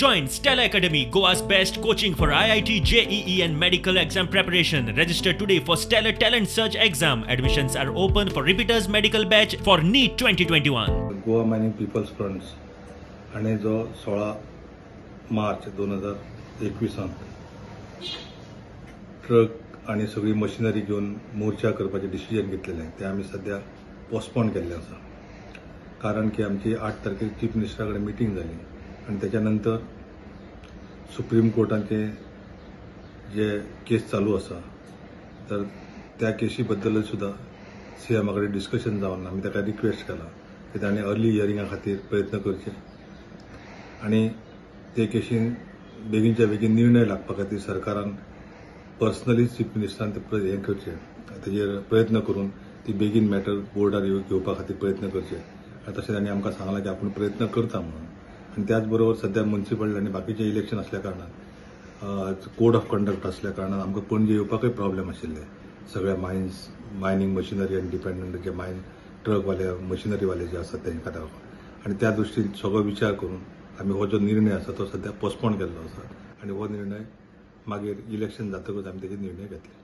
Join Stellar Academy, Goa's best coaching for IIT, JEE and medical exam preparation. Register today for Stellar Talent Search exam. Admissions are open for repeaters medical batch for NEET 2021. Goa mining people's front हाणें जो 16 मार्च 2021 truck आनी सगळी machinery घेवन मोर्चा करपाचें decision घेतलेलें तें आमी सद्या पोस्टपोन केल्लें आसा. कारण की आमची 8 तारखेर चीफ मिनिस्टरा कडेन मिटींग जाली आनी त्याच्या नंतर सुप्रीम कोर्टाचे जे केस चालू आसा तर त्या केशी बद्दल सुद्दां सीएमा कडेन डिस्कशन जावन आमी ताका रिक्वेस्ट केला की ताणें अर्ली हियरिंगा खातीर प्रयत्न करचे आनी ते केशीन बेगीनच्या बेगीन निर्णय लागपा खातीर सरकारान पर्सनली चीफ मिनिस्टरान ते हें करचें, तेजेर प्रयत्न करून ती बेगीन मॅटर बोर्डार घेवपा खातीर प्रयत्न करचे. आनी तशें तांणी आमकां सांगलां की आपूण प्रयत्न करता म्हणून. आनी त्याच बरोबर सद्या मुन्सिपल आनी बाकीचें इलेक्शन आसल्या कारणान कोड ऑफ कंडक्ट आसल्या कारणान आमकां पणजे येवपाकय प्रॉब्लेम आशिल्ले. सगळ्या मायन्स मायनींग मशिनरी आनी डिपेंडंट जे मायन ट्रकवाले मशिनरीवाले जे आसात तेंकां दाखोवपाक. आनी त्या दृश्टीन सगळो विचार करून आमी हो जो निर्णय आसा तो सद्या पोस्टपोन केल्लो आसा आनी हो निर्णय मागीर इलेक्शन जातकच आमी तेजेर निर्णय घेतले.